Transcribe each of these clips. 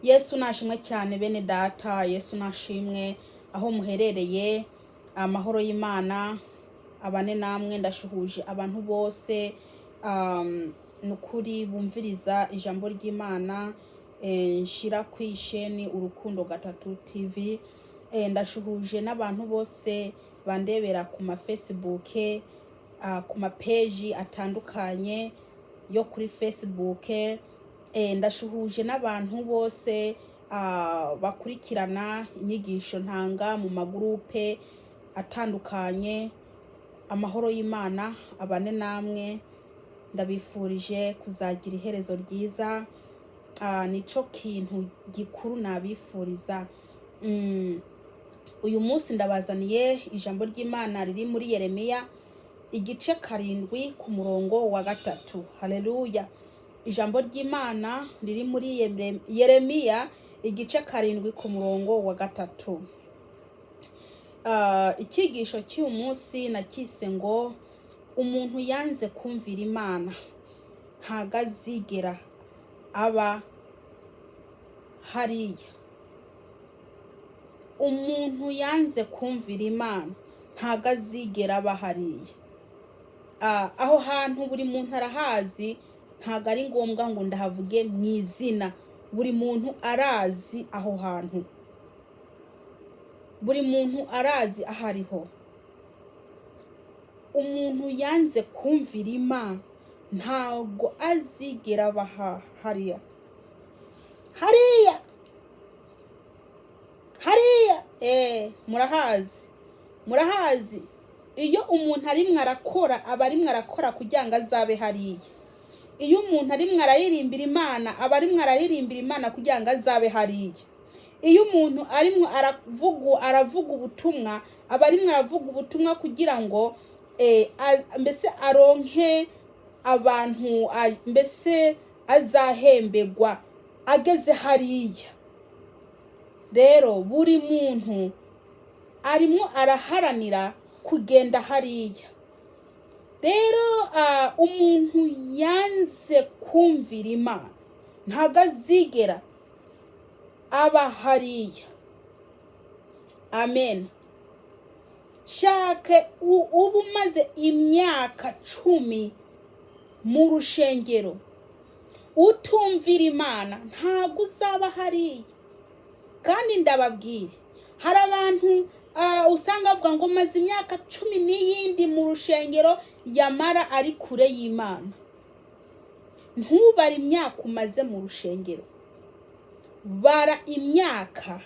Yesu nashimwe cyane bene data, Yesu nashimwe aho muherereye, amahoro y'Imana abane namwe. Ndashuhuje abantu bose ni ukuri bumviriza ijambo ry'Imana nshira ku isheni Urukundo Gatatu TV. Ndashuhuje n'abantu bose bandebera ku ma Facebook, ku mapeji atandukanye yo kuri Facebook. Ndashuhuje n'abantu bose bakurikirana inyigisho ntanga mu magurupe atandukanye. Amahoro y'Imana abane namwe. Ndabifurije kuzagira iherezo ryiza. Nico kintu gikuru nabifuriza. Uyu munsi ndabazaniye ijambo ry'Imana riri muri Yeremiya igice 7 ku murongo wa 3. Haleluya! Ijambo ry'Imana riri muri Yeremiya igice 7 ku murongo wa 3. Icyigisho cy'uyu munsi nakise ngo umuntu yanze kumvira Imana ntago azigera aba hariya. Umuntu yanze kumvira Imana ntago azigera aba hariya. Aho hantu buri muntu arahazi, ntago ari ngombwa ngo ndahavuge mu izina. Buri muntu arazi aho hantu, buri muntu arazi aho ariho. Umuntu yanze kumvira Imana ntabwo azigera aba hariya, hariya, hariya. Murahazi, murahazi. Iyo umuntu arimwo arakora, aba arimwo arakora kugira ngo azabe hariya. Iyo umuntu arimwo araririmbira Imana, aba arimwo araririmbira Imana kugira ngo azabe hariya. Iyo umuntu arimwo aravuga ubutumwa, aba arimwo aravuga ubutumwa kugira ngo mbese aronke abantu, mbese azahembegwa ageze hariya. Rero buri muntu arimwo araharanira kugenda hariya. Rero umuntu yanze kumvira Imana ntago azigera aba hariya. Amen. Shake uba umaze imyaka 10 mu rushengero utumvira Imana, ntago uzaba hariya. Kandi ndababwire, hari abantu usanga bavuga ngo maze imyaka 10 n'iyindi mu rushengero, yamara ari kure y'Imana. Ntubare imyaka umaze mu rushengero, bara imyaka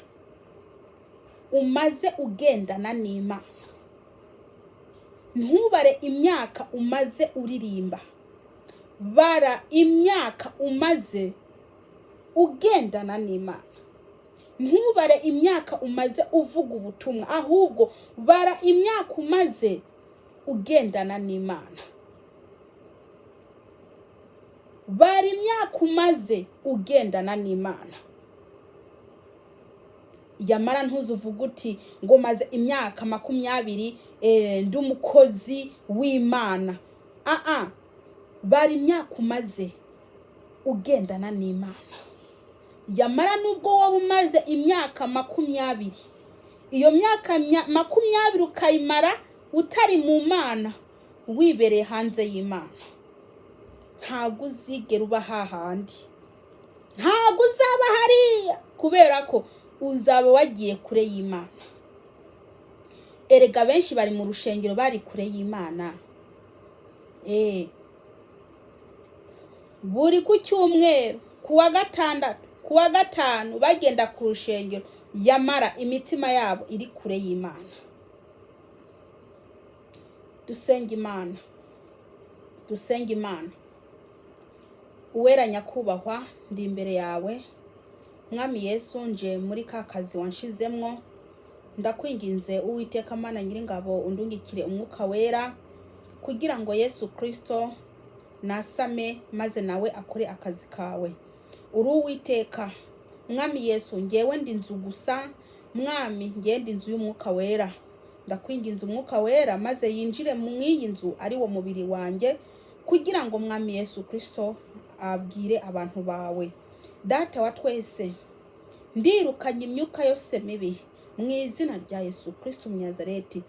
umaze ugendana n'Imana. Ntubare imyaka umaze uririmba, bara imyaka umaze ugendana n'Imana. Ntubare imyaka umaze uvuga ubutumwa, ahubwo bara imyaka umaze ugendana n'Imana. Bara imyaka umaze ugendana n'Imana. Yamara ntuzuvuge uti ngo maze imyaka 20 ndi umukozi w'Imana. Aa, bara imyaka umaze ugendana n'Imana. Yamara nubwo waba umaze imyaka 20, iyo myaka 20 ukayimara utari mu Mana, wibereye hanze y'Imana, ntabwo uzigera uba hahandi, ntabwo uzaba hariya, kubera ko uzaba wagiye kure y'Imana. Erega benshi bari mu rushengero bari kure y'Imana. Buri ku cyumweru, ku wa gatandatu, ku wa gatanu bagenda ku rushengero, yamara imitima yabo iri kure y'Imana. Dusenga Imana, dusenga Imana. Uwera nyakubahwa, ndi imbere yawe Mwami Yesu, nje muri ka kazi wanshizemwo. Ndakwinginze Uwiteka Mana Nyiringabo, undungikire Umwuka Wera kugira ngo Yesu Kristo nasame maze nawe akore akazi kawe. Uri Uwiteka Mwami Yesu, ngewe ndi inzu gusa Mwami, ngewe ndi inzu y'Umwuka Wera. Ndakwinginze Umwuka Wera maze yinjire mu iyi nzu ari wo mubiri wanjye, kugira ngo Mwami Yesu Kristo abwire abantu bawe. Data wa twese. Ndirukanye imyuka yose mibi mu izina rya Yesu Kristo Umunyazareti.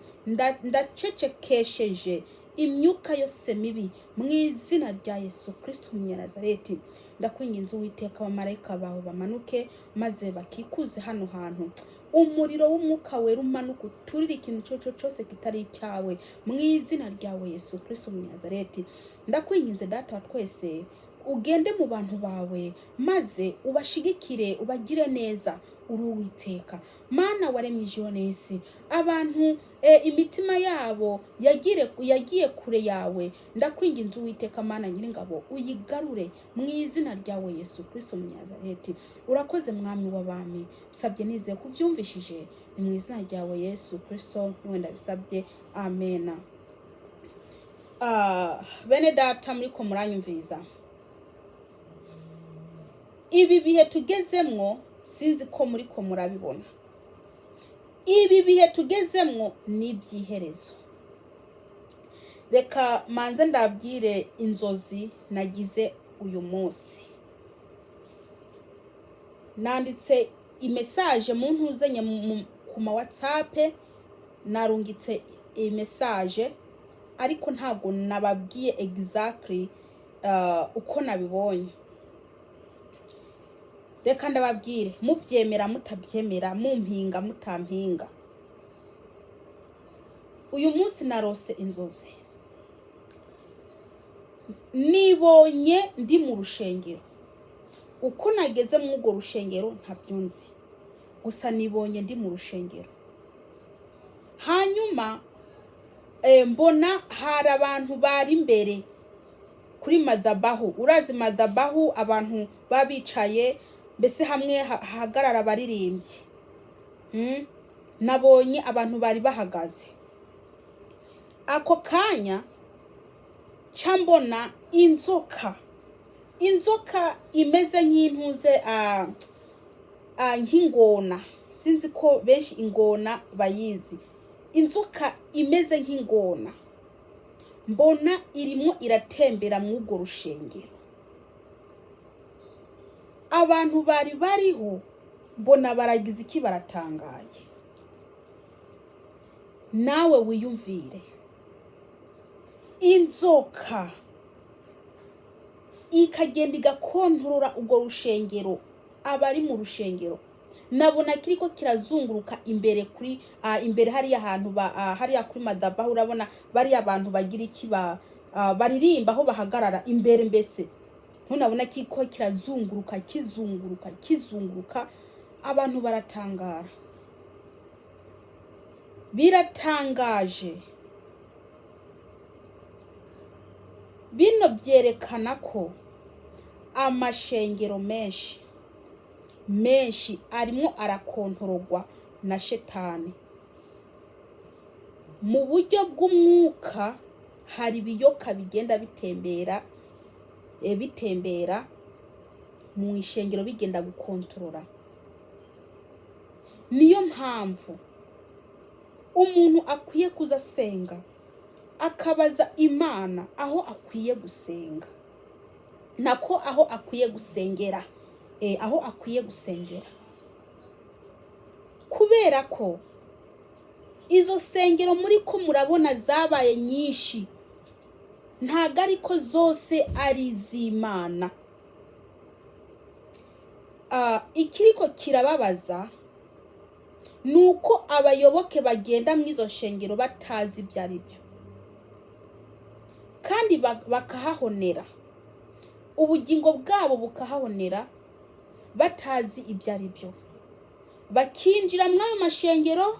Ndacecekesheje imyuka yose mibi mu izina rya Yesu Kristo Umunyazareti. Ndakwinginze Uwiteka, abamarayika bawe bamanuke maze bakikuze hano hantu. Umuriro w'Umwuka Wera umanuka uturire ikintu icyo cyo cyose kitari icyawe mu izina ryawe Yesu Kristo Umunyazareti. Ndakwinginze Data wa twese, ugende mu bantu bawe maze ubashigikire, ubagire neza. Uri Uwiteka Mana waremye ijuru n'isi. Abantu imitima yabo yagiye kure yawe. Ndakwinginze Uwiteka Mana Nyiringabo, uyigarure mu izina ryawe Yesu Kristo Munyazareti. Urakoze Mwami w'abami. Sabye nizeye ko ubyumvishije. Ni mu izina ryawe Yesu Kristo niwe ndabisabye, amena. Ah, bene data muriko muranyumviriza, ibi bihe tugezemwo, sinzi ko muriko murabibona, ibi bihe tugezemwo ni iby'iherezo. Reka manze ndabwire inzozi nagize uyu munsi. Nanditse imessage mu ntuzenye ku ma WhatsApp, narungitse imessage, ariko ntabwo nababwiye exactly uko nabibonye. Reka ndababwire, mubyemera mutabyemera, mumpinga mutampinga. Uyu munsi narose inzozi, nibonye ndi mu rushengero. Uko nageze muri urwo rushengero ntabyo nzi, gusa nibonye ndi mu rushengero. Hanyuma mbona hari abantu bari imbere kuri madhabahu. Urazi madhabahu, abantu baba bicaye mbese hamwe hahagarara abaririmbyi. Nabonye abantu bari bahagaze. Ako kanya ca mbona inzoka, inzoka imeze nk'intuze, nk'ingona. Sinzi ko benshi ingona bayizi. Inzoka imeze nk'ingona mbona irimwo iratembera mw'urwo rushengero. Abantu bari bariho mbona baragize iki? Baratangaye. Nawe wiyumvire, inzoka ikagenda igakontorora urwo rushengero, abari mu rushengero. Nabona kiriko kirazunguruka imbere kuri imbere hariya hantu ba hariya kuri madhabahu. Urabona bariya abantu bagira iki, ba baririmba, aho bahagarara imbere mbese. Ntunabona kiriko kirazunguruka, kizunguruka, kizunguruka, abantu baratangara. Biratangaje. Bino byerekana ko amashengero menshi menshi arimo arakontorogwa na shetani mu buryo bw'umwuka. Hari ibiyoka bigenda bitembera, bitembera mu ishengero, bigenda gukontorora. Niyo mpamvu umuntu akwiye kuza asenga, akabaza Imana aho akwiye gusenga, nako aho akwiye gusengera, aho akwiye gusengera, kubera ko izo sengero muri ko murabona zabaye nyinshi, ntago ariko zose ari iz'Imana. Ikiriko kirababaza ni uko abayoboke bagenda mu izo shengero batazi ibyo ari byo, kandi bakahahonera, ubugingo bwabo bukahahonera batazi ibyo ari byo. Bakinjira muri ayo mashengero,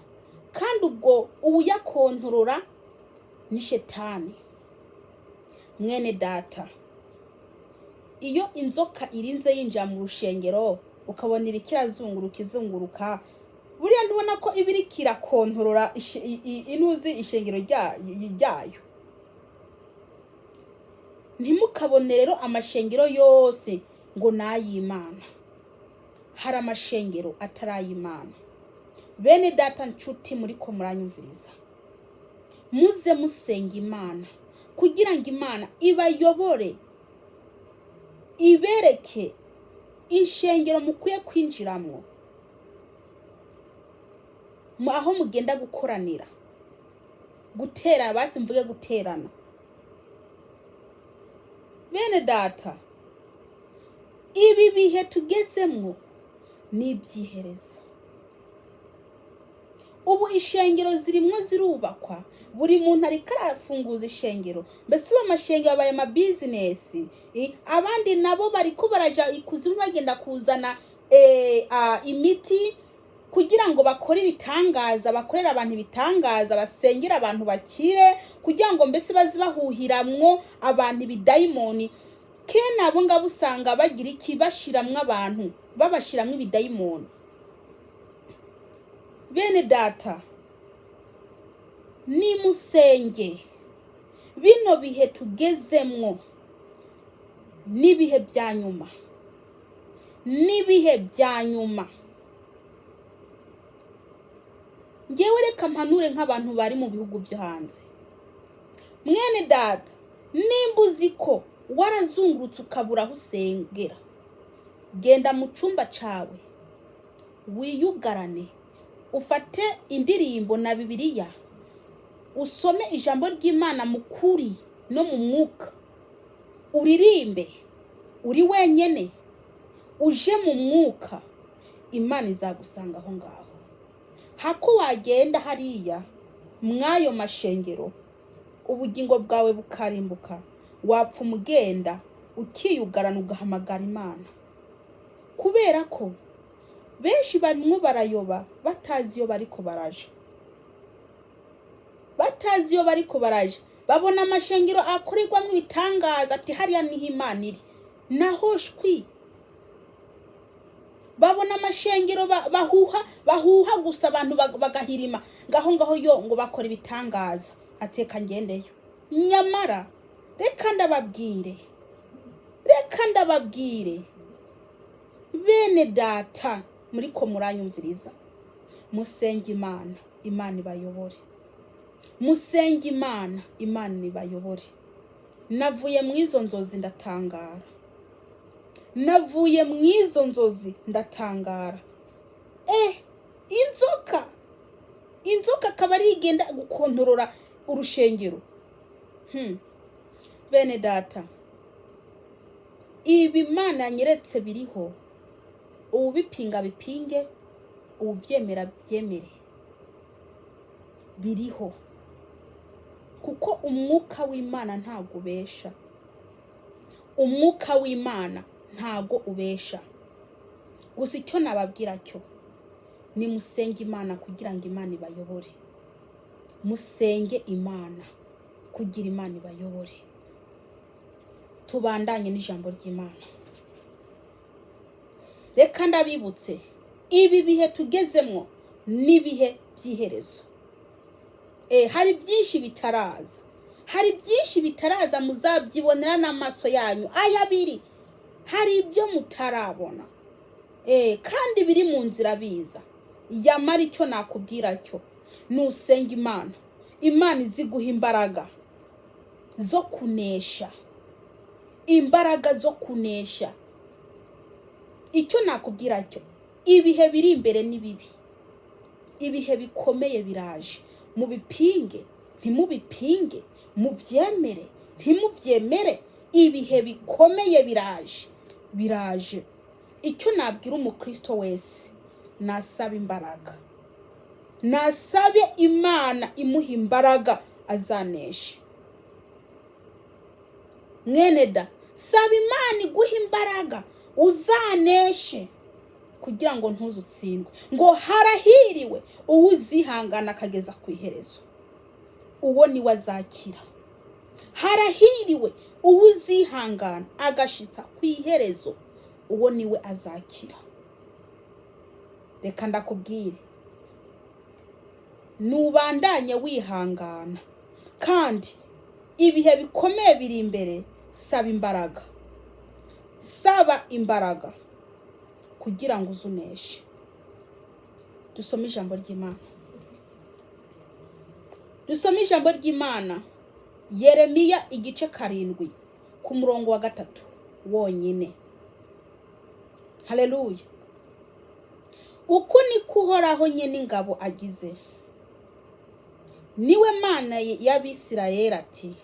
kandi ubwo uwuyakontorora ni shetani. Mwene data, iyo inzoka irinze yinjira mu rushengero, ukabona iriko irazunguruka, izunguruka, buriya ntubona ko iba iriko irakontorora intuzi, ishengero ryayo? Ntimukabone rero amashengero yose ngo ni ay'Imana. Hari amashengero atari ay'Imana. Bene data nshuti muriko muranyumviriza, muze musenga Imana kugira ngo Imana ibayobore, ibereke ishengero mukwiye kwinjiramwo. Aho mugenda gukoranira, guterana, basi mvuge guterana. Bene data, ibi bihe tugezemwo ni iby'iherezo. Ubu ishengero zirimwo zirubakwa, buri muntu ariko arafunguza ishengero. Mbese ubu amashengero abaye amabizinesi. Abandi nabo bariko baraja ikuzimu, bagenda kuzana imiti kugira ngo bakore ibitangaza, bakorere abantu ibitangaza, basengere abantu bakire, kugira ngo mbese baze bahuhiramwo abantu ibidayimoni. Kene abo ngabo usanga bagira iki? Bashiramwo abantu, babashiramwo ibidayimoni. Bene data, nimusenge. Bino bihe tugezemwo n'ibihe bya nyuma, n'ibihe bya nyuma. Ngewe reka mpanure nk'abantu bari mu bihugu byo hanze. Mwene data, nimba uzi ko warazungurutse ukabura aho usengera, genda mu cyumba cawe wiyugarane, ufate indirimbo na Bibiliya, usome ijambo ry'Imana mu kuri no mu mwuka, uririmbe uri wenyene, uje mu mwuka, Imana izagusanga aho ngaho. Hako wagenda hariya mw'ayo mashengero, ubugingo bwawe bukarimbuka, wapfa umugenda ukiyugarana ugahamagara Imana, kubera ko benshi barimwo barayoba batazi iyo bariko baraja, batazi iyo bariko baraja. Babona amashengero akorerwamwo ibitangaza, ati hariya niho Imana iri, naho shwi. Babona amashengero bahuha, bahuha gusa, abantu bagahirima ngaho ngaho yo ngo bakora ibitangaza, ateka ngendeyo. Nyamara reka ndababwire, reka ndababwire, bene data muriko muranyumviriza, musenge Imana, Imana ibayobore. Musenge Imana, Imana ibayobore. Navuye mu izo nzozi ndatangara, navuye mu izo nzozi ndatangara. Inzoka, inzoka akaba ari igenda gukontorora urushengero. Bene data, ibi Imana yanyeretse biriho, uwubipinga bipinge, uwuvyemera byemere, biriho, kuko umwuka w'Imana ntabwo ubesha, umwuka w'Imana ntabwo ubesha. Gusa icyo nababwira cyo, ni musenge Imana kugira ngo Imana ibayobore. Musenge Imana kugira Imana ibayobore. Tubandanye n'ijambo ry'Imana. Reka ndabibutse, ibi bihe tugezemwo n'ibihe by'iherezo. Hari byinshi bitaraza, hari byinshi bitaraza, muzabyibonera n'amaso yanyu aya abiri. Hari ibyo mutarabona, kandi biri mu nzira biza. Yamara icyo nakubwira cyo, nusenga Imana, Imana iziguha imbaraga zo kunesha, imbaraga zo kunesha. Icyo nakubwira cyo, ibihe biri imbere ni bibi, ibihe bikomeye biraje. Mubipinge, ntimubipinge, mubyemere, ntimubyemere, ibihe bikomeye biraje, biraje. Icyo nabwira umukristo wese, nasaba imbaraga, nasabe Imana imuha imbaraga azaneshe. Mwene da, saba Imana iguha imbaraga uzaneshe, kugira ngo ntuze utsindwe. Ngo harahiriwe uwo uzihangana akageza ku iherezo, uwo niwe azakira. Harahiriwe uwo uzihangana agashitsa ku iherezo, uwo niwe azakira. Reka ndakubwire, nubandanye wihangana, kandi ibihe bikomeye biri imbere. Saba imbaraga, saba imbaraga kugira ngo uzuneshe. Dusome ijambo ry'Imana, dusome ijambo ry'Imana, Yeremiya igice 7 ku murongo wa 3 wonyine. Haleluya! Uku niko Uhoraho nyene ingabo agize, niwe Mana y'Abisirayeli, ati: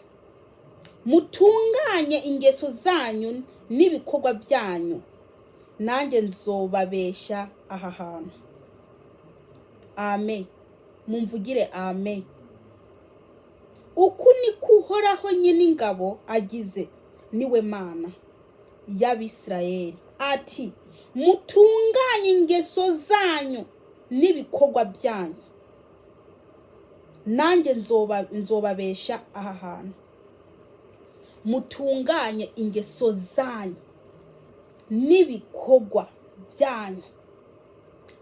mutunganye ingeso zanyu n'ibikorwa byanyu, nanjye nzobabesha aha hantu. Amen. Mumvugire amen. Uku niko Uhoraho nyene ingabo agize, niwe Mana y'Abisirayeli, ati: mutunganye ingeso zanyu n'ibikorwa byanyu, nanjye nzobabesha aha hantu. Mutunganye ingeso zanyu n'ibikorwa byanyu.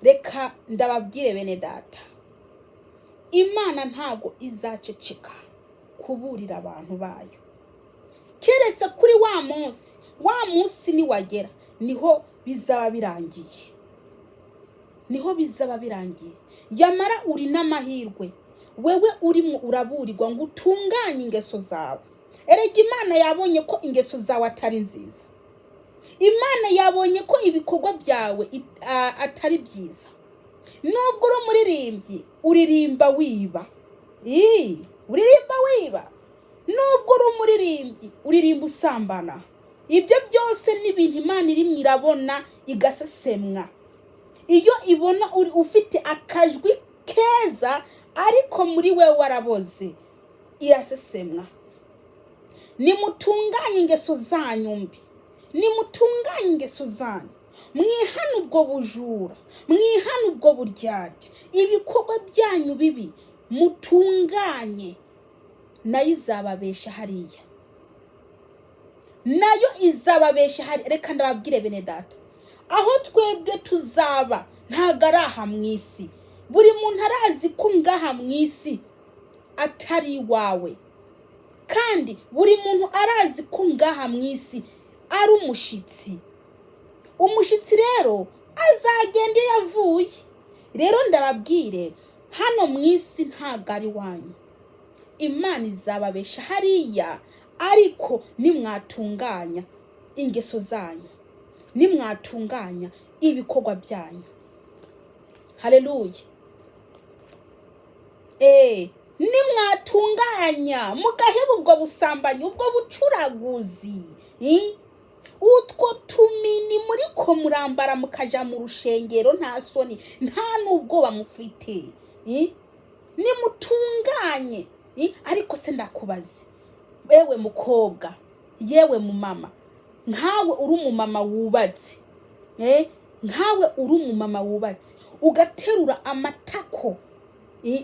Reka ndababwire bene data, Imana ntago izaceceka kuburira abantu bayo, keretse kuri wa munsi. Wa munsi niwagera, niho bizaba birangiye, niho bizaba birangiye. Yamara uri n'amahirwe, wewe urimo uraburirwa ngo utunganye ingeso zawe. Erega Imana yabonye ko ingeso zawe atari nziza. Imana yabonye ko ibikorwa byawe atari byiza. Nubwo uri umuririmbyi, uririmba wiba. Ii, uririmba wiba. Nubwo uri umuririmbyi, uririmba usambana. Ibyo byose ni ibintu Imana irimo irabona igasesemwa. Iyo ibona uri ufite akajwi keza ariko muri we waraboze, irasesemwa. Nimutunganye ingeso zanyu mbi, nimutunganye ingeso zanyu, mwihane ubwo bujura, mwihane ubwo buryarya, ibikorwa byanyu bibi mutunganye, nayo izababesha hariya, nayo izababesha hariya. Reka ndababwire bene data, aho twebwe tuzaba ntabwo ari aha mu isi. Buri muntu arazi ko ngaha mu isi atari iwawe, kandi buri muntu arazi ko ngaha mu isi ari umushitsi. Umushitsi rero azagenda iyo yavuye. Rero ndababwire, hano mu isi ntabwo ari iwanyu. Imana izababesha hariya, ariko nimwatunganya ingeso zanyu, nimwatunganya ibikorwa byanyu. Haleluya. Nimwatunganya mugaheba ubwo busambanyi, ubwo bucuraguzi, utwo tumini muriko murambara mukaja mu rushengero nta soni, nta n'ubwoba mufite, nimutunganye. Ariko se ndakubaze, wewe mukobwa, yewe mumama, nkawe uri umumama wubatse, nkawe uri umumama wubatse, ugaterura amatako,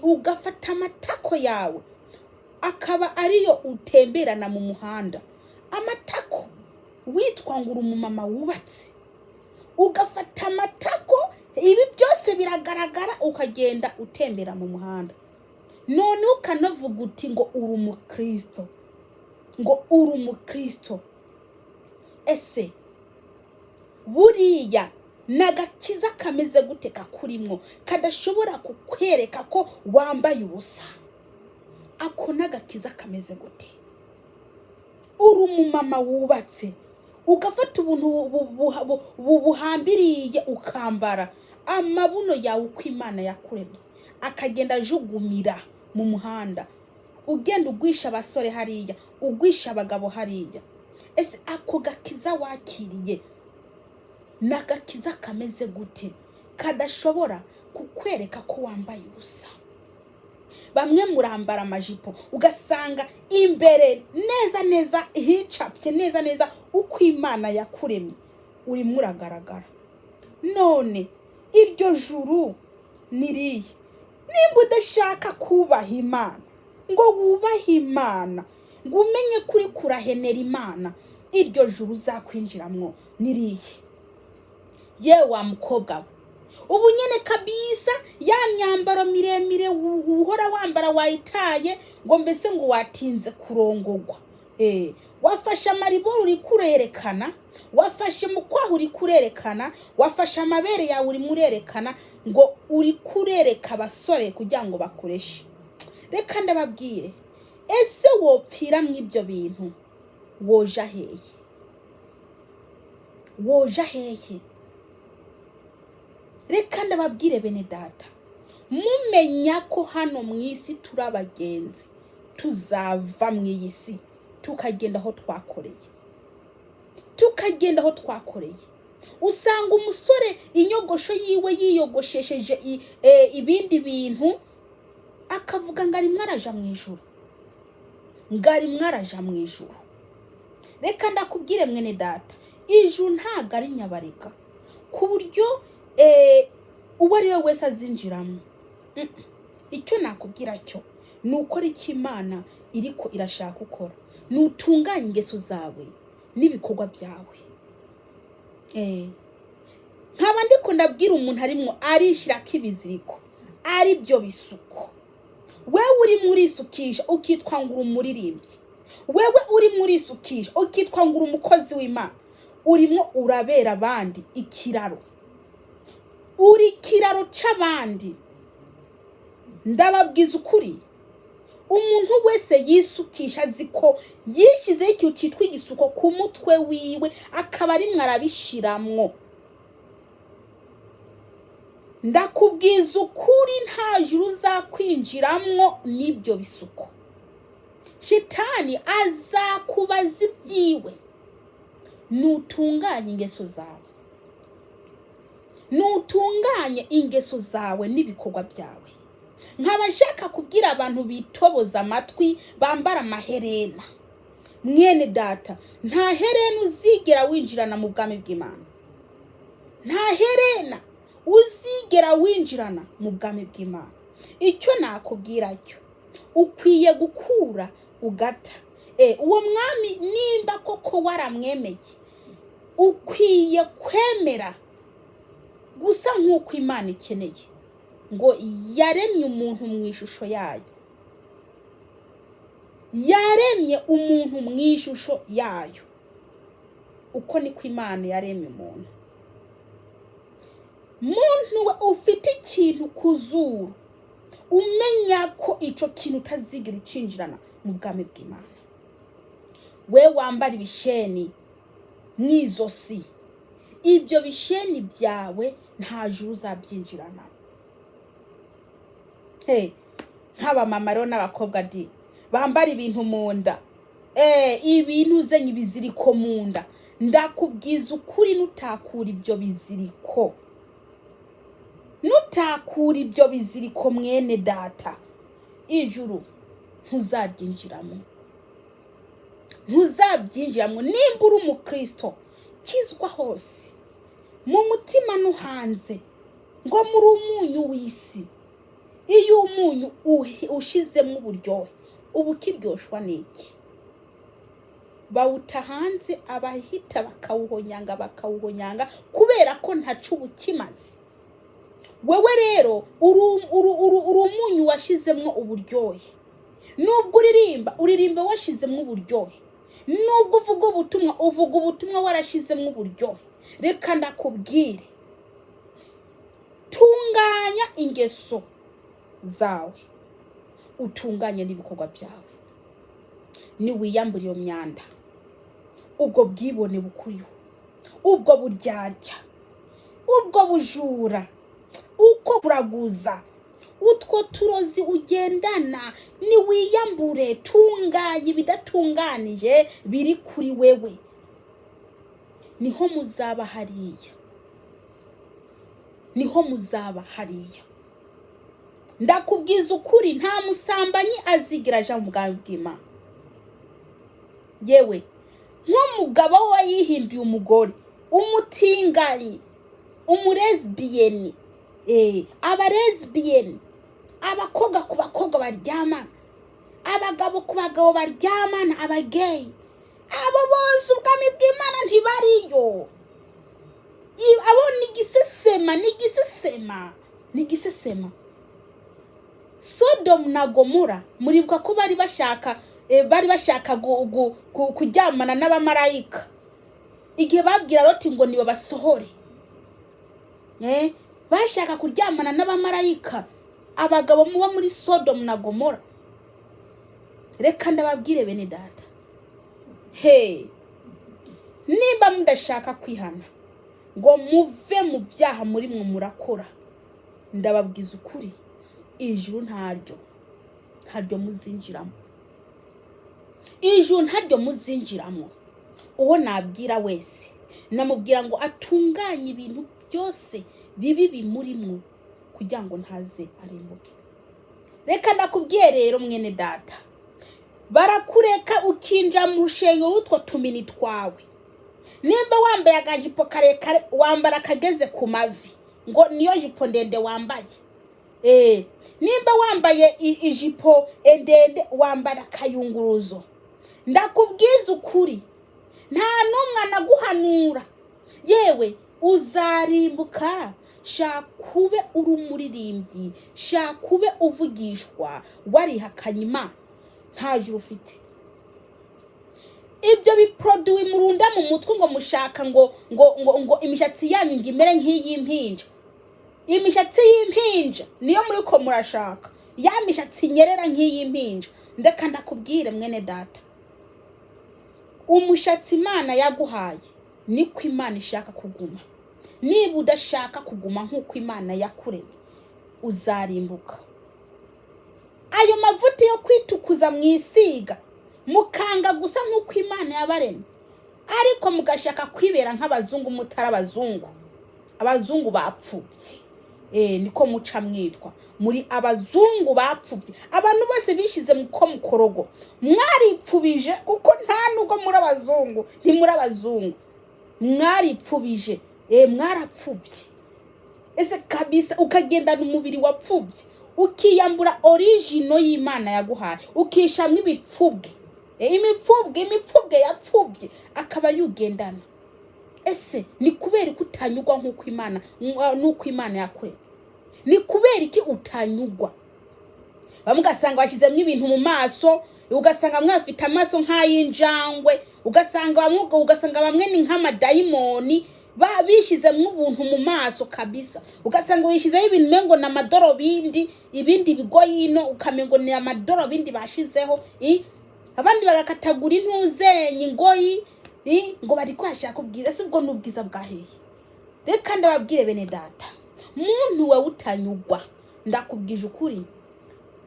ugafata amatako yawe akaba ariyo utemberana mu muhanda, amatako, witwa ngo uri umumama wubatse, ugafata amatako, ibi byose biragaragara, ukagenda utembera mu muhanda, none ukanavuga uti ngo uri umukristo, ngo uri umukristo. Ese buriya ni agakiza kameze gute kakurimwo kadashobora kukwereka ko wambaye ubusa? Ako ni agakiza kameze gute? Uri umumama wubatse, ugafata ubuntu buhambiriye, ukambara amabuno yawe uko Imana yakuremye akagenda ajugumira mu muhanda, ugenda ugwisha abasore hariya, ugwisha abagabo hariya. Ese ako gakiza wakiriye ni agakiza kameze gute kadashobora kukwereka ko wambaye ubusa? Bamwe murambara amajipo, ugasanga imbere neza neza hicapye neza neza uko Imana yakuremye urimo uragaragara. None iryo juru ni rihe? Nimba udashaka kubaha Imana, ngo wubahe Imana, ngo umenye ko uri kurahenera Imana, iryo juru uzakwinjiramwo ni rihe? Yewe wa mukobwa we, ubu nyene kabisa ya myambaro miremire uhora wambara wayitaye, ngo mbese ngo watinze kurongogwa. Wafashe amaribori uri kurerekana, wafashe mu kwaha uri kurerekana, wafashe amabere yawe urimo urerekana, ngo uri kurereka abasore kugira ngo bakureshe. Reka ndababwire, ese wopfira mw'ibyo bintu, woja hehe? Woja hehe? Reka ndababwire bene data, mumenya ko hano mu isi turi abagenzi, tuzava mu iyi si tukagenda aho twakoreye, tukagenda aho twakoreye. Usanga umusore inyogosho yiwe yiyogoshesheje ibindi bintu, akavuga ngo arimwo araja mu ijuru, ngo arimwo araja mu ijuru. Reka ndakubwire mwene data, ijuru ntabwo ari nyabarega ku buryo uwo ari we wese azinjiramo. Icyo nakubwira cyo ni ukora icyo Imana iriko irashaka ukora, ni utunganye ingeso zawe n'ibikorwa byawe. Nkaba ndiko ndabwira umuntu arimwo arishyirako ibiziriko, ari byo bisuko. Wewe urimo urisukisha ukitwa ngo uri umuririmbyi, wewe urimo urisukisha ukitwa ngo uri umukozi w'Imana, urimo urabera abandi ikiraro, uri ikiraro c'abandi. Ndababwiza ukuri, umuntu wese yisukisha azi ko yishyizeho ikintu cyitwa igisuko ku mutwe wiwe, akaba arimwo arabishiramwo, ndakubwiza ukuri, nta juru uzakwinjiramwo n'ibyo bisuko. Shitani azakubaza ibyiwe. Nutunganye ingeso zawe, nutunganye ingeso zawe n'ibikorwa byawe. Nkaba nshaka kubwira abantu bitoboza amatwi, bambara amaherena, mwene data, nta herena uzigera winjirana mu bwami bw'Imana, nta herena uzigera winjirana mu bwami bw'Imana. Icyo nakubwira cyo, ukwiye gukura ugata. Uwo mwami nimba koko waramwemeye, ukwiye kwemera gusa nk'uko Imana ikeneye, ngo yaremye umuntu mu ishusho yayo, yaremye umuntu mu ishusho yayo. Uko niko Imana yaremye umuntu. Muntu we ufite ikintu ku zuru, umenya ko ico kintu utazigira ucinjirana mu bwami bw'Imana. We wambara ibisheni mw'izosi, ibyo bisheni byawe nta juru uzabyinjirana. Hey, nk'abamama rero n'abakobwa di bambara ibintu mu nda, ibintu uzenye ibiziriko mu nda, ndakubwiza ukuri, nutakura ibyo biziriko, nutakura ibyo biziriko mwene data, ijuru ntuzaryinjiramo, ntuzabyinjiramo. Nimba uri umukristo, kizwa hose mu mutima no hanze, ngo muri umunyu w'isi. Iyo umunyu ushizemo uburyohe, uba ukiryoshwa n'iki? Bawuta hanze, abahita bakawuhonyanga, bakawuhonyanga, kubera ko ntaco uba ukimaze. Wewe rero uri umunyu washizemwo uburyohe. Nubwo uririmba, uririmba washizemwo uburyohe. Nubwo uvuga ubutumwa, uvuga ubutumwa warashizemwo uburyohe. Reka ndakubwire, tunganya ingeso zawe, utunganye n'ibikorwa byawe. Niwiyambura iyo myanda, ubwo bwibone bukuriho, ubwo buryarya, ubwo bujura, uko kuraguza, utwo turozi ugendana, niwiyambure, tunganya ibidatunganije biri kuri wewe, niho muzaba hariya, niho muzaba hariya. Ndakubwiza ukuri, nta musambanyi azigira aja mu bwami bw'Imana. Yewe, nk'umugabo we yihinduye umugore, umutinganyi, umulesbienne, abalesbienne, abakobwa ku bakobwa baryamana, abagabo ku bagabo baryamana, abagay, abo bose ubwami bw'Imana ntibariyo. Abo ni igisesema, ni igisesema, ni igisesema. Sodomu na Gomora, muribuka ko bari bashaka kuryamana n'abamarayika igihe babwira Loti ngo nibabasohore. Bashaka kuryamana n'abamarayika, abagabo muba muri Sodomu na Gomora. Reka ndababwire bene data, he, nimba mudashaka kwihana, Ngo muve mu byaha muri mwe murakora. Ndababwiza ukuri, ijuru ntaryo muzinjiramo, ijuru ntaryo muzinjiramo. Uwo nabwira wese, namubwira ngo atunganye ibintu byose bibi bimurimwo kugira ngo ntaze arimbuke. Reka ndakubwiye rero, mwene data, barakureka ukinjira mu rushengero rw'utwo tumini twawe. Nimba wambaye akajipo karekare, wambara akageze ku mavi, ngo niyo jipo ndende wambaye. Nimba wambaye ijipo ndende, wambara akayunguruzo. Ndakubwiza ukuri, nta n'umwe anaguhanura. Yewe, uzarimbuka. Shaka ube uri umuririmbyi, shaka ube uvugishwa, warihakanye Imana, nta juru ufite. Ibyo biproduwi murunda mu mutwe ngo mushaka ngo imishatsi yanyu ngo imere nk'iy'impinja, imishatsi y'impinja niyo muri ko murashaka, ya mishatsi nyerera nk'iy'impinja. Ndeka ndakubwire, mwene data, umushatsi Imana yaguhaye niko Imana ishaka kuguma. Niba udashaka kuguma nk'uko Imana yakuremye, uzarimbuka. Ayo mavuta yo kwitukuza mwisiga, mukanga gusa nk'uko Imana yabaremye, ariko mugashaka kwibera nk'abazungu mutari abazungu, abazungu bapfubye. Niko muca mwitwa, muri abazungu bapfubye. Abantu bose bishize mu ko mukorogo, mwaripfubije, kuko nta nubwo muri abazungu, ntimuri abazungu, mwaripfubije. Mwarapfubye ese kabisa. Ukagendana umubiri wapfubye, ukiyambura original y'Imana yaguhaye, ukishamwo ibipfubwe. Imipfubwe yapfubye akaba yugendana. Ese ni kubera ko utanyugwa nk'uko Imana, n'uko Imana yakuremye? Ni kubera iki utanyugwa? Bamwe ugasanga bashyizemo ibintu mu maso, ugasanga bamwe bafite amaso nk'ay'injangwe, ugasanga bamwe ni nk'amadayimoni, bishyizemo ubuntu mu maso kabisa. Ugasanga wishyizeho ibintu umengo ni amadorobindi, ibindi bigoyino, ukamengo ni amadorobindi bashizeho. Abandi bagakatagura intuzenye ingoyi, ngo bari kwashaka ubwiza. Ese ubwo ni ubwiza bwa hehe? Reka ndababwire, bene data, muntu we utanyugwa, ndakubwije ukuri,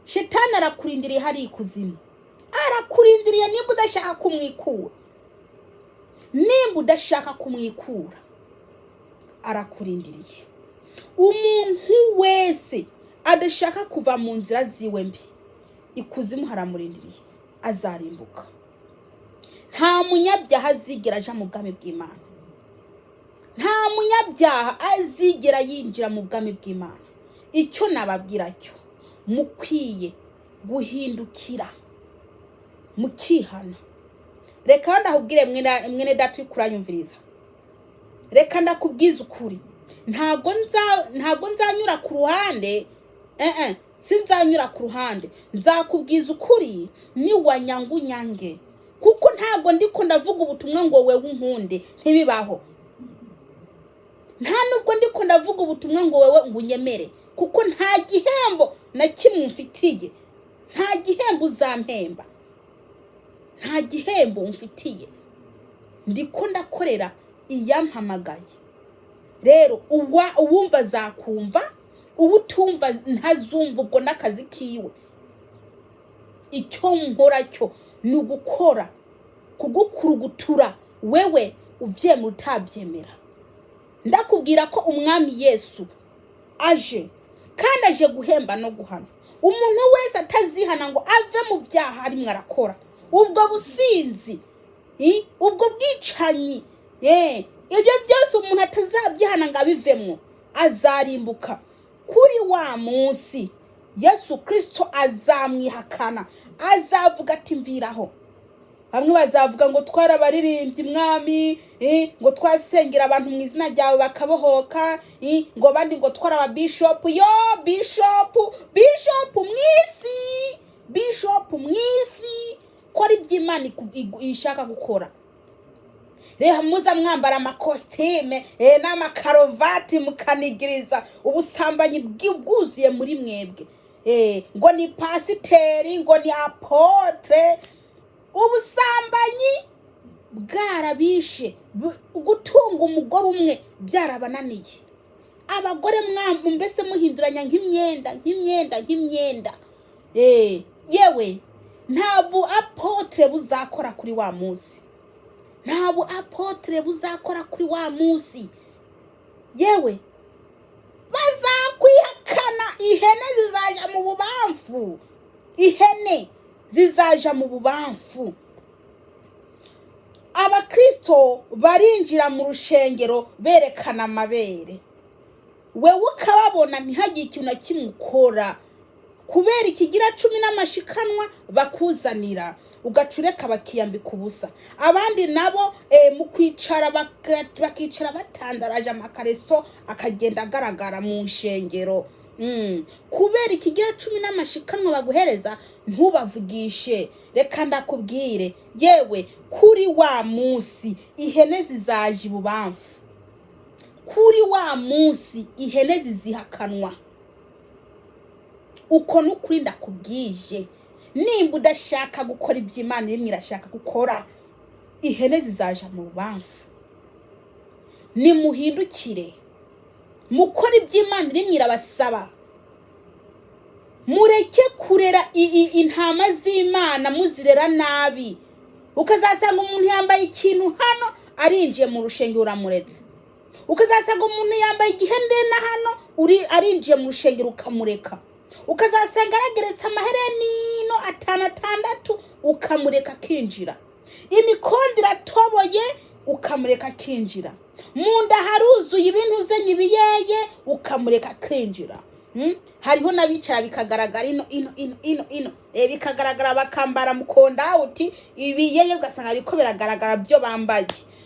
Shetani arakurindiriye hari ikuzimu, arakurindiriye. Nimba udashaka kumwikura, nimba udashaka kumwikura, arakurindiriye. Umuntu wese adashaka kuva mu nzira ziwe mbi, ikuzimu haramurindiriye, azarimbuka. Nta munyabyaha azigera aja mu bwami bw'Imana, nta munyabyaha azigera yinjira mu bwami bw'Imana. Icyo nababwira cyo, mukwiye guhindukira mukihana. Reka ndakubwire, mwene data uri kuranyumviriza, reka ndakubwiza ukuri, ntabwo nzanyura ku ruhande. Sinzanyura ku ruhande, nzakubwiza ukuri niwanyanga unyange, kuko ntabwo ndiko ndavuga ubutumwa ngo wewe unkunde, ntibibaho. Nta nubwo ndiko ndavuga ubutumwa ngo wewe ngo unyemere, kuko nta gihembo na kimwe umfitiye, nta gihembo uzampemba, nta gihembo umfitiye. Ndiko ndakorera iyampamagaye. Rero uwumva azakumva, uwutumva ntazumva, ubwo n'akazi kiwe. Icyo nkora cyo ni ugukora kugukurugutura, wewe ubyemera utabyemera. Ndakubwira ko Umwami Yesu aje, kandi aje guhemba no guhana umuntu wese atazihana ngo ave mu byaha arimwo arakora, ubwo businzi, ubwo bwicanyi, ibyo byose umuntu atazabyihana ngo abivemwo, azarimbuka. Kuri wa munsi Yesu Kirisito azamwihakana, azavuga ati: "Mviraho." Bamwe bazavuga ngo: "Twarabaririmbye, Mwami, ngo twasengera abantu mu izina ryawe bakabohoka," ngo abandi ngo: "Twarababishopu." Yo, bishopu, bishopu mu isi, bishopu mu isi, ko ari iby'Imana ishaka gukora. Rero muza mwambara amakositime n'amakarovati, mukanigiriza ubusambanyi bwuzuye muri mwebwe. Ngo ni pasiteri, ngo ni apôtre, ubusambanyi bwarabishe. Gutunga umugore umwe byarabananiye. Abagore mbese muhinduranya nk'imyenda, nk'imyenda, nk'imyenda. Yewe, nta bu apôtre buzakora kuri wa munsi, nta bu apôtre buzakora kuri wa munsi. Yewe, bazakwihakana. Ihene zizaja mu bubamfu, ihene zizaja mu bubamfu. Abakristo barinjira mu rushengero berekana amabere, wewe ukababona ntihagire ikintu na kimwe ukora, kubera ikigira cumi n'amashikanwa bakuzanira, ugaca ureka bakiyambika ubusa. Abandi nabo mu kwicara bakicara batandaraje, amakareso akagenda agaragara mu nshengero. Kubera ikigira cumi n'amashikanwa baguhereza, ntubavugishe. Reka ndakubwire, yewe, kuri wa munsi ihene zizaje ibubamfu. Kuri wa munsi ihene zizihakanwa. Uko n'ukuri ndakubwije. Nimba udashaka gukora ibyo Imana irimwo irashaka gukora, ihene zizaja mu bubamfu. Nimuhindukire, mukora ibyo Imana irimwo irabasaba. Mureke kurera intama z'Imana muzirera nabi. Ukazasanga umuntu yambaye ikintu hano, arinjiye mu rushengero, uramuretse. Ukazasanga umuntu yambaye igiherena hano, uri arinjiye mu rushengero, ukamureka. Ukazasanga arageretse amahereni ino atanu, atandatu, ukamureka akinjira. Imikondo iratoboye, ukamureka akinjira. Mu nda haruzuye ibintu uzenye ibiyeye, ukamureka akinjira. Hariho n'abicara bikagaragara ino, ino, ino, ino, ino, bikagaragara, bakambara mukondawuti, ibiyeye ugasanga biriko biragaragara byo bambaye,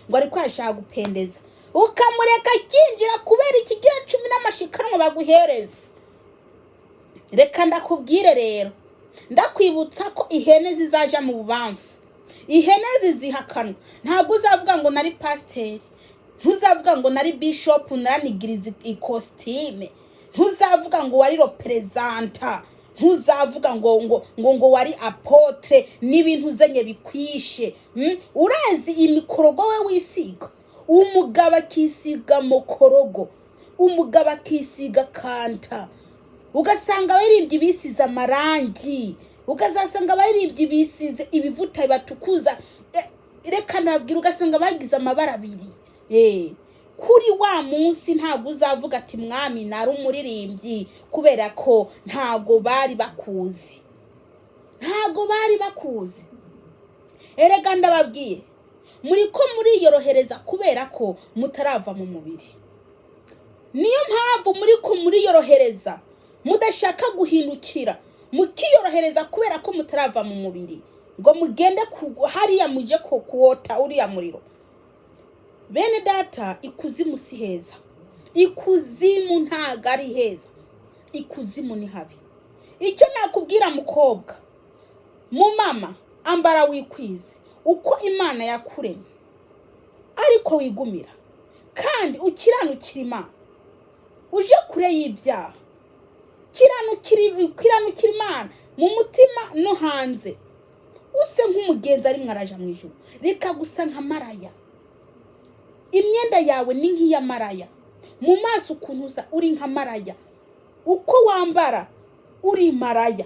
ngo ariko yashaka gupendeza, ukamureka akinjira kubera ikigira cumi n'amashikanwa baguhereza. Reka ndakubwire rero, ndakwibutsa ko ihene zizaja mu bubamfu, ihene zizihakanwa. Ntabwo uzavuga ngo nari pasiteri, ntuzavuga ngo nari bishopu naranigiriza ikositime, ntuzavuga ngo wari représentant, ntuzavuga ngo wari apôtre n'ibintu uzenye bikwishe. Urazi imikorogo we wisiga? Umugabo akisiga mukorogo, umugabo akisiga kanta, ugasanga abaririmbyi bisize amarangi, ukazasanga abaririmbyi bisize ibivuta bibatukuza. Reka nabwira, ugasanga bagize amabara abiri. Kuri wa munsi ntabwo uzavuga ati: "Mwami, nari umuririmbyi," kubera ko ntabwo bari bakuzi, ntabwo bari bakuzi. Erega ndababwire, muri ko muriyorohereza kubera ko mutarava mu mubiri. Niyo mpamvu muri ko muriyorohereza, mudashaka guhindukira, mukiyorohereza kubera ko mutarava mu mubiri ngo mugende hariya muje kuwota uriya muriro. Bene data, ikuzimu si heza, ikuzimu ntago ari heza, ikuzimu ni habi. Icyo nakubwira, mukobwa, mu mama, ambara wikwize uko Imana yakuremye, ariko wigumira kandi ukiranukira Imana, uje kure y'ibyaha. Kiranukira Imana mu mutima no hanze, use nk'umugenzi arimwo araja mu ijuru. Reka gusa nka maraya. Imyenda yawe ni nk'iya maraya, mu maso ukuntu usa uri nka maraya, uko wambara uri maraya.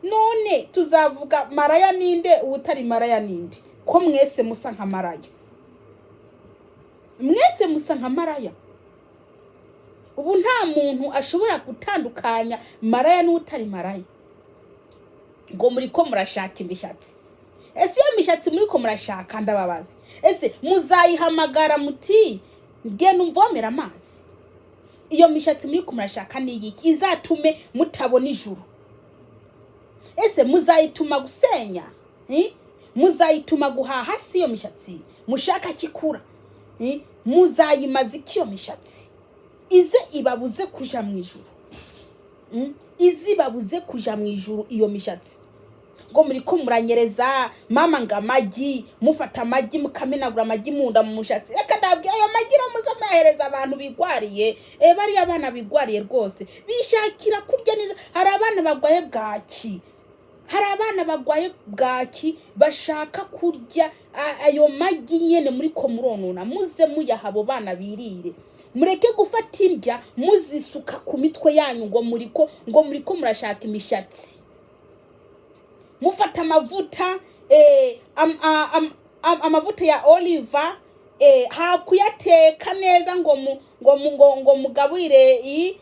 None tuzavuga maraya ninde, utari maraya ninde, ko mwese musa nka maraya? Mwese musa nka maraya. Ubu nta muntu ashobora gutandukanya maraya n'utari maraya. Ngo muri ko murashaka imishatsi. Ese iyo mishatsi muri ko murashaka, ndababaza, ese muzayihamagara muti: "Genda umvomera amazi"? Iyo mishatsi muri ko murashaka ni iyiki izatume mutabona ijuru? Ese muzayituma gusenya, eh? Muzayituma guhaha? Si iyo mishatsi mushaka kikura, eh? Muzayimaza iki iyo mishatsi ize ibabuze kuja mu ijuru? Ize ibabuze kuja mu ijuru iyo mishatsi. Ngo muri ko muranyereza mama, ngo amagi, mufata amagi mukamenagura amagi mu nda mu mushatsi. Reka ndabwira, ayo magi rero muze muyahereza abantu bigwariye. Bariya abana bigwariye rwose bishakira kurya neza. Hari abana barwaye bwaki. Hari abana bagwaye bwaki bashaka kurya ayo magi nyene muri ko muronona. Muze muyaha abo bana birire, mureke gufata indya muzisuka ku mitwe yanyu ngo muriko murashaka imishatsi. Mufata amavuta amavuta ya oliva hakuyateka neza ngo mugaburire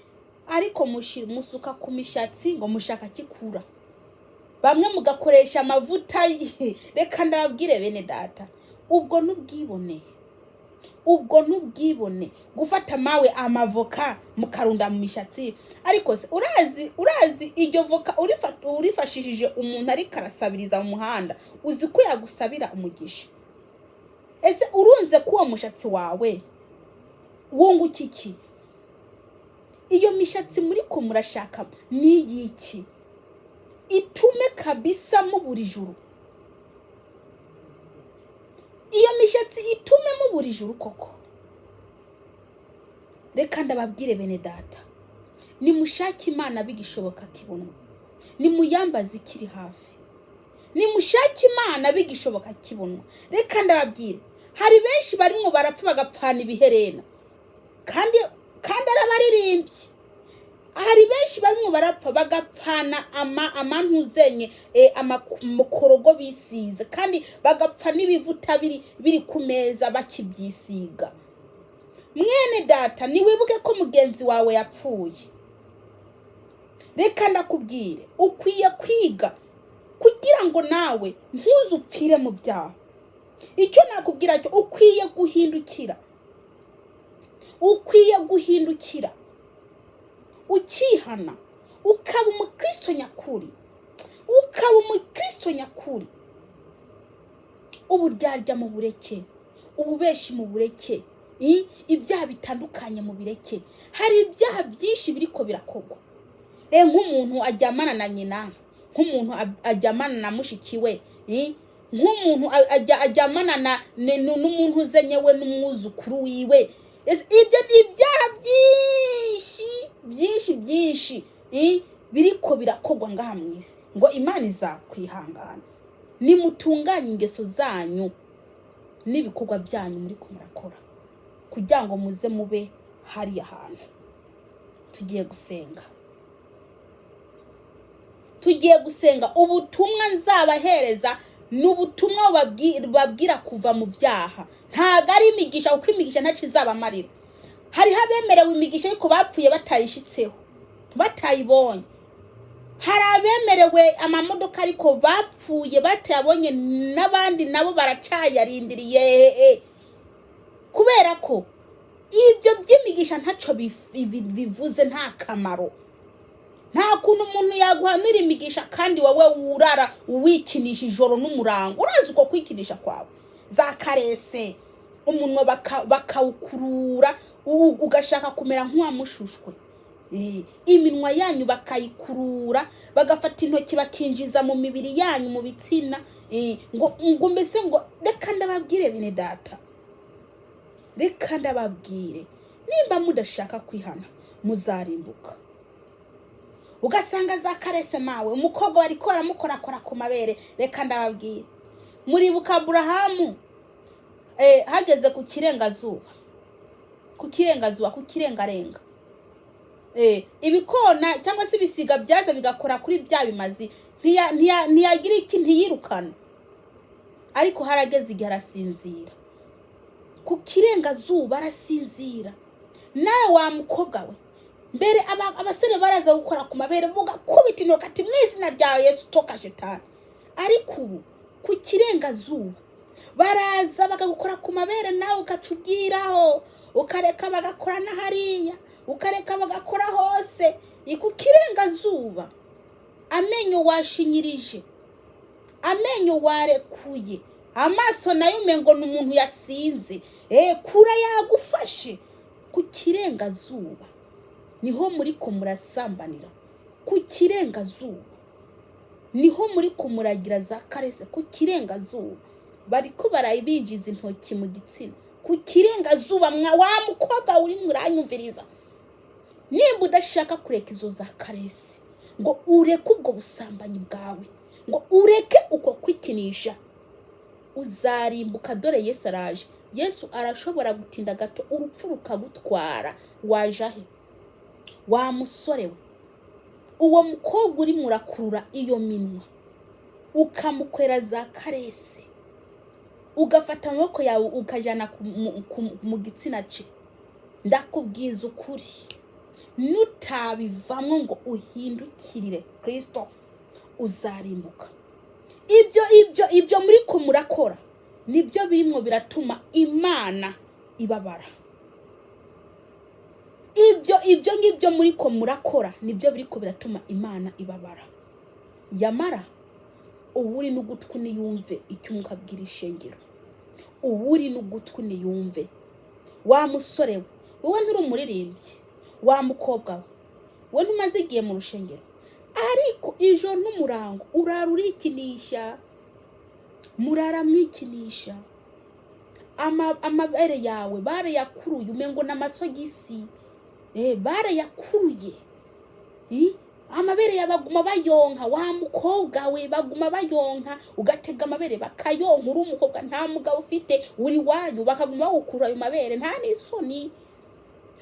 ariko musuka ku mishatsi ngo mushaka kikura. Bamwe mugakoresha amavuta. Reka ndababwire bene data, ubwo n'ubwibone, ubwo n'ubwibone. Gufata mawe amavoka mukarunda mu mishatsi. Ariko se urazi iryo voka urifashishije umuntu ariko arasabiriza mu muhanda, uzi ko yagusabira umugisha? Ese urunze ko uwo mushatsi wawe wunguka iki? Iyo mishatsi muri ko murashaka ni iy'iki? Itume kabisa mubura ijuru. Iyo mishatsi itume mubura ijuru koko? Reka ndababwire bene data, nimushake Imana bigishoboka kibonwa, nimuyambaze ikiri hafi. Nimushake Imana bigishoboka kibonwa. Reka ndababwire, hari benshi barimwo barapfa bagapfana ibiherena kandi ari abaririmbyi. Hari benshi barimwo barapfa bagapfana amantuzenye amakorogo bisize, kandi bagapfa n'ibivuta biri ku meza bakibyisiga. Mwene data, niwibuke ko mugenzi wawe yapfuye. Reka ndakubwire, ukwiye kwiga kugira ngo nawe ntuzupfire mu byaha. Icyo nakubwira cyo, ukwiye guhindukira, ukwiye guhindukira ukihana, ukaba umukristo nyakuri, ukaba umukristo nyakuri. Uburyarya mu bureke, ububeshi mu bureke, ibyaha bitandukanye mu bireke. Hari ibyaha byinshi biriko birakorwa. Nk'umuntu aryamana na nyina, nk'umuntu aryamana na mushiki we, nk'umuntu aryamana n'umuntu uzenyewe n'umwuzukuru wiwe. Ibyo ni ibyaha byinshi byinshi byinshi biriko birakorwa ngaha mu isi. Ngo Imana izakwihangana? Nimutunganye ingeso zanyu n'ibikorwa byanyu muri ko murakora kugira ngo muze mube hariya hantu. Tugiye gusenga, tugiye gusenga. Ubutumwa nzabahereza ni ubutumwa bubabwira kuva mu byaha, ntabwo ari imigisha, kuko imigisha ntacyo izabamarira. Hariho abemerewe imigisha ariko bapfuye batayishitseho, batayibonye. Hari abemerewe amamodoka ariko bapfuye batayabonye, n'abandi nabo baracayarindiriye, kubera ko ibyo by'imigisha ntacyo bivuze, nta kamaro. Nta kuntu umuntu yaguhanira imigisha kandi wowe wurara wikinisha ijoro n'umurango. Urazi uko kwikinisha kwawe, za caresses, umunwa bakawukurura, ugashaka kumera nk'uwamushushwe. Iminwa yanyu bakayikurura, bagafata intoki bakinjiza mu mibiri yanyu, mu bitsina, ngo mbese ngo. Reka ndababwire bene data, reka ndababwire, nimba mudashaka kwihana muzarimbuka. Ugasanga za caresses mawe, umukobwa bariko baramukorakora ku mabere. Reka ndababwire, muribuka Aburahamu hageze ku kirengazuba, ku kirengazuba, ku kirengarenga, ibikona cyangwa se ibisiga byaza bigakora kuri bya bimazi, ntiyagira iki? Ntiyirukana. Ariko harageze igihe arasinzira ku kirengazuba, arasinzira. Nawe wa mukobwa we, mbere abasore baraza gukora ku mabere mugakubita intoki ati: "Mu izina rya Yesu, toka shetani." Ariko ubu ku kirengazuba baraza bakagukora ku mabere, nawe ugaca ugiraho, ukareka bagakora na hariya, ukareka bagakora hose. Ni ku kirengazuba, amenyo washinyirije, amenyo warekuye, amaso nayo umengo ni umuntu yasinze. Kura yagufashe. Ku kirengazuba niho muri ko murasambanira, ku kirengazuba niho muri kumuragira za caresses, ku kirengazuba bariko barabinjiza intoki mu gitsina ku kirengazuba. Mwa wa mukobwa uri muranyumviriza, nimba udashaka kureka izo za caresses ngo ureke ubwo busambanyi bwawe. Ngo ureke uko kwikinisha, uzarimbuka. Dore Yesu araje. Yesu arashobora gutinda gato, urupfu rukagutwara. Waje ahe, wa musore we? Uwo mukobwa urimo urakurura iyo minwa, ukamukwera za caresses, ugafata amaboko yawe ukajyana mu gitsina cye, ndakubwiza ukuri, nutabivamo ngo uhindukirire Kirisito, uzarimbuka. Ibyo muri ko murakora nibyo birimo biratuma Imana ibabara. Ibyo ngibyo muri ko murakora nibyo biri ko biratuma Imana ibabara. Yamara uwuri n'ugutwi niyumve icyo Umwuka abwira ishengero. Uwuri n'ugutwi niyumve. Wa musore we, wowe nturi umuririmbyi. Wa mukobwa we, wowe ntumaze igihe mu rushengero, ariko ijoro n'umurango urara urikinisha, murara mwikinisha. Amabere yawe barayakuruye, umengo n'amasogisi. Barayakuruye. Amabere baguma bayonka. Wa mukobwa we, baguma bayonka, ugatega amabere bakayonka. Uri umukobwa, nta mugabo ufite, uri wanyu, bakaguma bawukura ayo mabere. Nta n'isoni,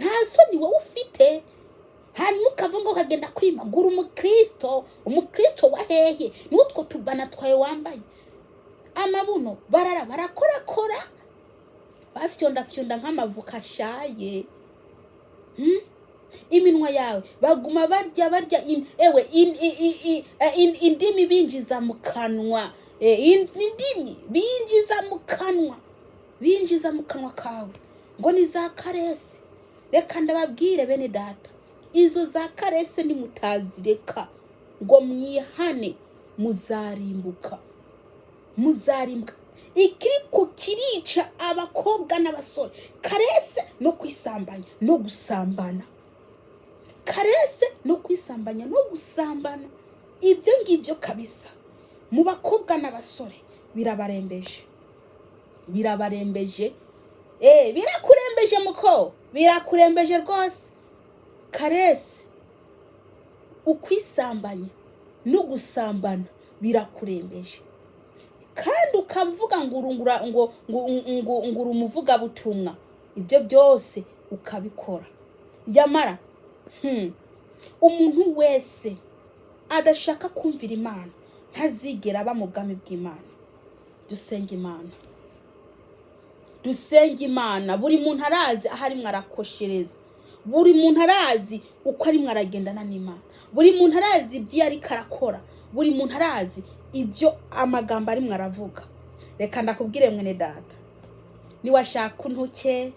nta soni wowe ufite. Hanyuma ukava ngo ukagenda kwima gura umukristo. Umukristo wa hehe n'utwo tubana twawe wambaye? Amabuno barara barakorakora, bafyondafyonda nk'amavuka ashaye. Iminwa yawe baguma barya, barya ewe indimi binjiza mu kanwa. Indimi binjiza mu kanwa, binjiza mu kanwa kawe, ngo ni za caresses. Reka ndababwire, bene data, izo za caresses nimutazireka ngo mwihane, muzarimbuka, muzarimbuka. Ikiriko kirica abakobwa n'abasore, caresse no kwisambanya no gusambana, caresse no kwisambanya no gusambana, ibyo ngibyo kabisa mu bakobwa n'abasore birabarembeje, birabarembeje. Birakurembeje muko, birakurembeje rwose. Caresse, ukwisambanya no gusambana birakurembeje, kandi ukavuga ngo urungura ngo uri umuvugabutumwa. Ibyo byose ukabikora. Yamara umuntu wese adashaka kumvira Imana ntazigera aba mu bwami bw'Imana. Dusenga Imana, dusenga Imana. Buri muntu arazi aho arimwo arakoshereza, buri muntu arazi uko arimwo aragendana n'Imana, buri muntu arazi ibyo ariko arakora, buri muntu arazi ibyo amagambo arimwo aravuga. Reka ndakubwire, mwene data, niwashaka untuke,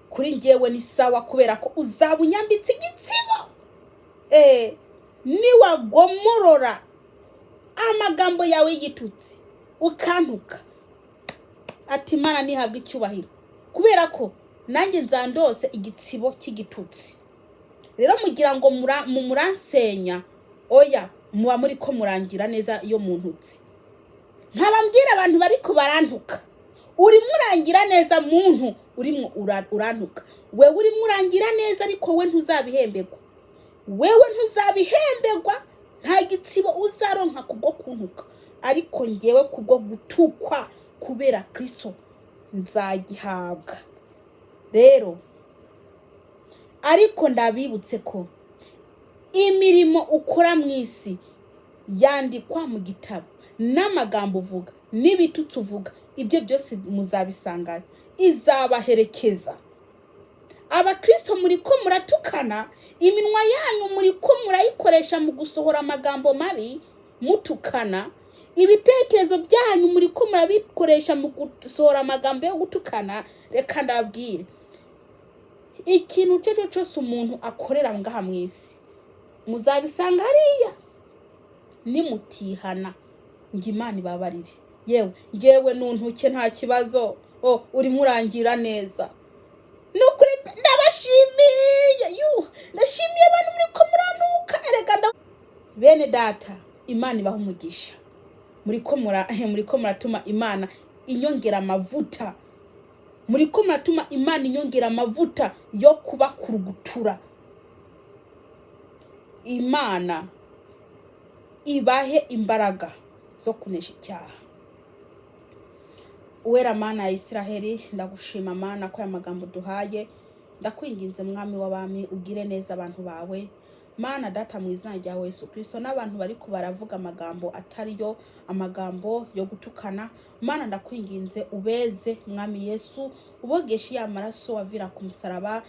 kuri njyewe ni sawa, kubera ko uzaba unyambitse igitsibo. Niwagomorora amagambo yawe y'igitutsi ukantuka, ati Imana ntihabwe icyubahiro, kubera ko nanjye nzandose igitsibo cy'igitutsi. Rero mugira ngo muransenya? Oya, muba muri ko murangira neza iyo muntutse. Nkabambwira abantu bari barantuka, urimo urangira neza. Muntu urimo urantuka, wewe urimo urangira neza, ariko we ntuzabihemberwa, wewe ntuzabihemberwa. Nta gitsibo uzaronka kubwo kuntuka, ariko ngewe kubwo gutukwa kubera Kristo nzagihabwa. Rero ariko ndabibutse ko imirimo ukora mu isi yandikwa mu gitabo, n'amagambo uvuga n'ibitutsi uvuga, ibyo byose muzabisangayo, izabaherekeza. Abakristo muri ko muratukana, iminwa yanyu muri ko murayikoresha mu gusohora amagambo mabi mutukana, ibitekerezo byanyu muri ko murabikoresha mu gusohora amagambo yo gutukana. Reka ndababwire, ikintu icyo ari cyo cyose umuntu akorera ngaha mu isi muzabisanga hariya nimutihana ngo Imana ibabarire. Yewe, ngewe nuntuke nta kibazo. O urimo urangira neza, ni ukuri ndabashimiye. Yu, ndashimiye abantu muri ko murantuka. Erega bene data, Imana ibaha umugisha. Muri ko muratuma Imana inyongera amavuta, muri ko muratuma Imana inyongera amavuta yo kubakurugutura. Imana Ibahe imbaraga zo kunesha icyaha. Uwera Mana ya Isiraheli, ndagushima Mana ko aya magambo duhaye. Ndakwinginze, Mwami w'abami, ugire neza abantu bawe, Mana Data, mu izina rya Yesu Kristo. N'abantu bariko baravuga amagambo atariyo, amagambo yo gutukana, Mana, ndakwinginze ubeze, Mwami Yesu, ubogeshe ya maraso wavira ku musaraba.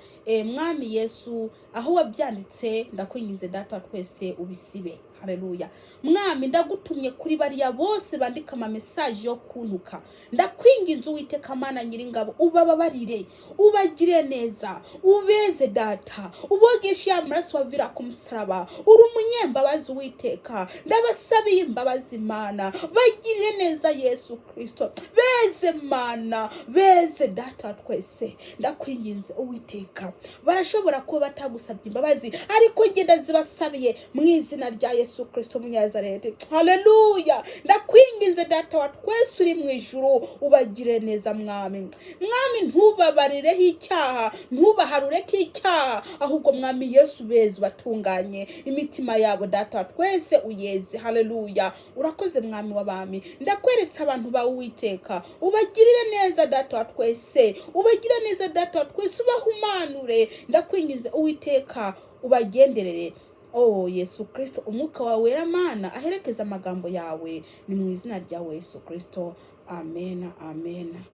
Mwami Yesu, aho wabyanditse, ndakwinginze Data wa twese, ubisibe. Haleluya. Mwami, ndagutumye kuri bariya bose bandika ama message yo kuntuka. Ndakwinginze, Uwiteka Mana Nyiringabo, ubababarire, ubagire neza, ubeze Data, ubogeshe ya maraso wavira ku musaraba. Uri umunyembabazi, Uwiteka. Ndabasabiye imbabazi, Mana. Bagirire neza, Yesu Kristo. Beze, Mana, beze Data wa twese. Ndakwinginze, Uwiteka. Barashobora kuba batagusabye imbabazi, ariko genda zibasabiye mu izina rya Yesu Kristo Munyazareti. Haleluya. Ndakwinginze, Data wa twese uri mu ijuru, ubagire neza, Mwami. Mwami, ntubabarireho icyaha, ntubaharureko icyaha, ahubwo Mwami Yesu, beze, batunganye imitima yabo. Data wa twese, uyeze. Haleluya. Urakoze, Mwami w'abami. Ndakweretse abantu bawe, Uwiteka. Ubagirire neza, Data wa twese. Ubagirire neza, Data wa twese, ubahumanure. Ndakwinginze, Uwiteka, ubagenderere. Oh Yesu Kristo, umwuka wawe wera, Mana, aherekeza amagambo yawe. Ni mu izina rya Yesu Kristo, amen, amen.